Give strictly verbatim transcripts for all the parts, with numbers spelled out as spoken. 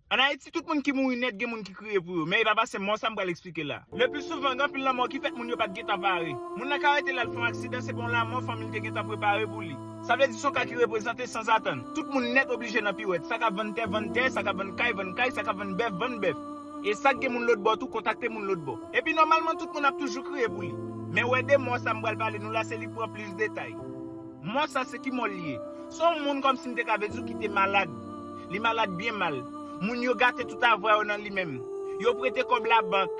Ann Ayiti, tout moun ki mouri nèt, gen moun ki kriye pou yo. Men e pa pase mò sa m pral eksplike la. Le pli souvan, gen anpil lanmò ki fèt, moun yo pa t gentan pare. Moun nan ka rete la, l fè yon aksidan, se pa yon lanmò fanmi l te gentan prepare pou li. Sa vle di se yon ka ki reprezante sanzatann. Tout moun nèt oblije nan piwèt. Sa k ap vann tè, vann tè, sa k ap vann kay, vann kay, sa k ap vann bèf, vann bèf. E sa k gen moun lòt bò tou, kontakte moun lòt bò. Epi nòmalman, tout moun ap toujou kriye pou li. Men wè de mò sa m pral pale nou la, se li k pran plis detay. Mò sa se ki mò l ye? Se yon moun kòmsi m te ka vle di w ki te malad. Li malad byen mal. Moun yo gate tout avwa yo nan li menm. Yo prete kòb labank.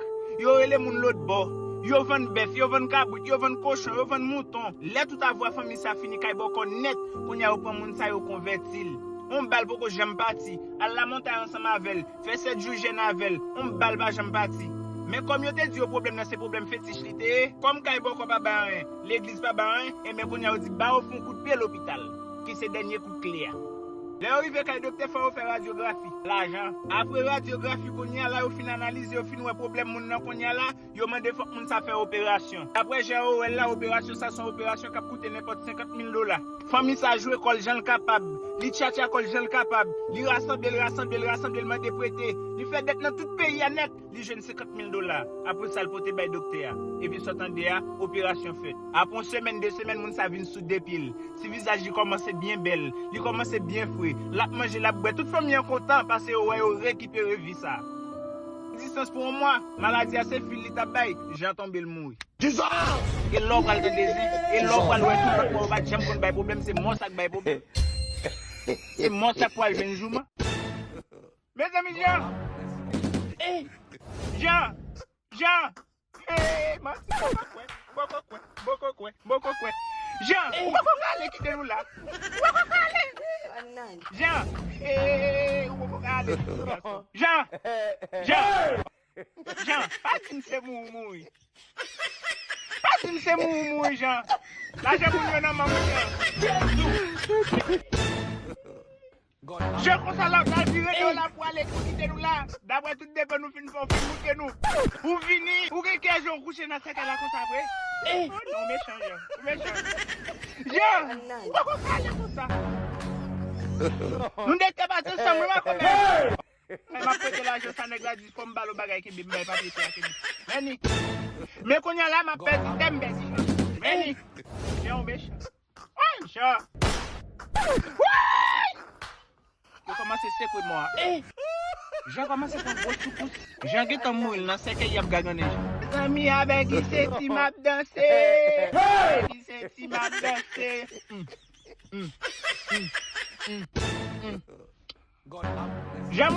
Yo rele moun lòt bò. Yo vann bèf, yo vann kabrit, yo vann kochon, yo vann mouton. Lè tout avwa fanmi sa fini, kay bòkò nèt, kounye a yo pran moun sa yo konvèti l. On bal poko janm pati. Al lamontay ansanm avè l. Fè sèt jou jèn avè l, yon bal pa janm pati. Men kòm yo te di yo pwoblèm nan se pwoblèm fetich li te ye, kòm kay bòkò pa bay anyen, legliz pa bay anyen, enben kounye a yo di ba yo fè yon kout pye lopital, ki se dènye kout kle a. Lè yo rive kay doktè fò yo fè radyografi, lajan. Apre radyografi kounye a la yo fin analize, yo fin wè pwoblèm moun nan kounye a la, yo mande fòk moun sa fè operasyon. Daprè jan yo wè l la, operasyon sa se yon operasyon k ap koute nenpòt senkant mil dola. Fanmi sa jwe kò l jan l kapab. Li tchatcha kò l jan l kapab. Li rasanble l, rasanble l, rasanble l, mande prete. Li fè dèt nan tout peyi a nèt. Li jwenn senkant mil dola. Apre sa, l pote bay doktè a. Epi sa w tande a, operasyon fèt. Apre yon semèn, de semèn, moun sa vin sou de pye l. Ti vizaj li kòmanse byen bèl. Li kòmanse byen fre. L ap manje, l ap bwè. Tout fanmi an kontan paske yo wè yo rekipere vi sa. Egzistans pou yon mwa, maladi a se fil li t ap bay, Jan tonbe l mouri. E lè w pral tande zen, e lè w pral wè tout lòt mò yo pa t janm konn bay pwoblèm, se mò sa k bay pwoblèm. Se mò sa k pral jwenn jouman. Mezanmi, Jan! Jan! Jan! Hey, manti, poko kwè, poko kwè, poko kwè, poko kwè. Jan, ou poko ka ale kite nou la. Ou poko ka ale. Jan, hey, ou poko ka ale. Jan, Jan, Jan, pa di m se mouri ou mouri. Pa di m se mouri ou mouri, Jan. Lajan moun yo nan men w, Jan. Jan konsa la, w ta vire do w la pou ale, pou kite nou la. Daprè tout devan nou fin fè, w fin moute nou. Ou vini, ou gen kè Jan ou kouche nan sèkèy la konsa vre. Oh non, ou mechan, Jan. Ou mechan. Jan, ou poko ka ale konsa. Nou de tè pati ansanm, wi, ma kòmè. Hey! M ap prete lajan sa nèg la di fò m ba l yon bagay kenbe, m bay papye tè a kenbe. Men ni. Men kounye a la, m ap pèdi tè m pèdi Jan. Men ni. Jan ou mechan. Ay, Jan. Woy! Yo kòmanse sekwe mò a. Ey! Jan kòmanse pran gwo soukous. Jan gentan mouri nan sèkèy y ap gagannen Jan. Mezanmi, avèk Giseti m ap danse. Avèk Giseti m ap danse. Mm, mm, mm, mm, mm. Jan